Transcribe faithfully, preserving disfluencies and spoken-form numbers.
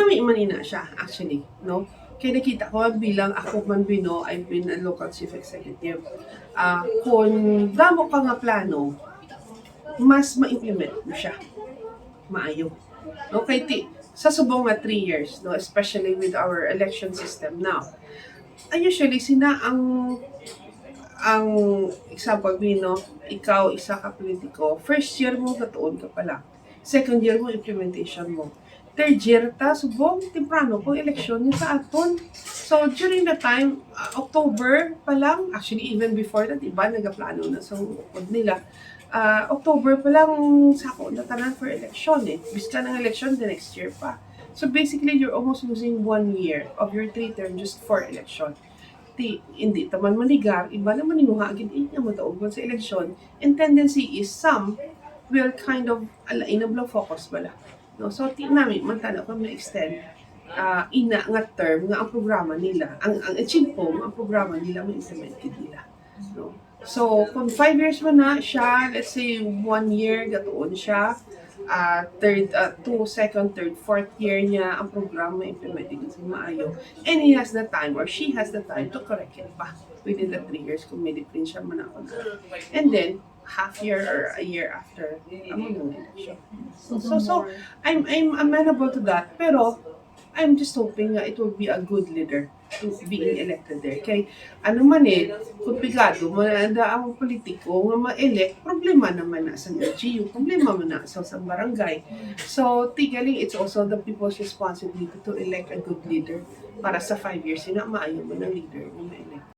May man ina siya, actually, no? Kay nakita ko bilang ako man, Bino, I've been a local chief executive. Ah, kung damo ka nga plano, mas ma-implement mo siya. Maayo. Okay, ti, sa subong nga three years, no, especially with our election system now. Ah, usually, sina ang, ang example, Bino, ikaw, isa ka politiko, first year mo, gatuon ka pa lang. Second year mo, implementation mo. Third year ta, subong, temprano ko, eleksyon ni sa aton. So, during the time, ah, October pa lang, actually, even before that, iba nagaplano na sa upod nila. Ah, October pa lang, sako na tanan for election eh. Bisan ang election, the next year pa. So, basically, you're almost losing one year of your three term just for election. Ti, hindi ta man manigar, iba na maninguha gid eh, nga mataubon sa election. And tendency is some will kind of, ala, inabla focus bala. No? So, ti nami, man tana kung ma-extend, ah, ina nga term nga ang programa nila, ang, ang achieve po nga ang programa nila ma-implement gid nila. No? So, kung five years man na siya, let's say, one year, gatuon siya, ah, third, ah, two, second, third, fourth year niya, ang programa implemented sa maayo. And he has the time, or she has the time, to correct it pa within the three years kung may diferensya man ako na. And then, half year or a year after, amo nang election. So, so, so, I'm, I'm amenable to that, pero I'm just hoping nga it will be a good leader to being elected there. Kay, ano man eh, kung pigado mo na ang politiko nga ma-elect, problema naman na sa L G U, problema man na sa, sa barangay. So, tigaling, it's also the people's responsibility to elect a good leader para sa five years, yun na maayo man ang leader nga ma-elect.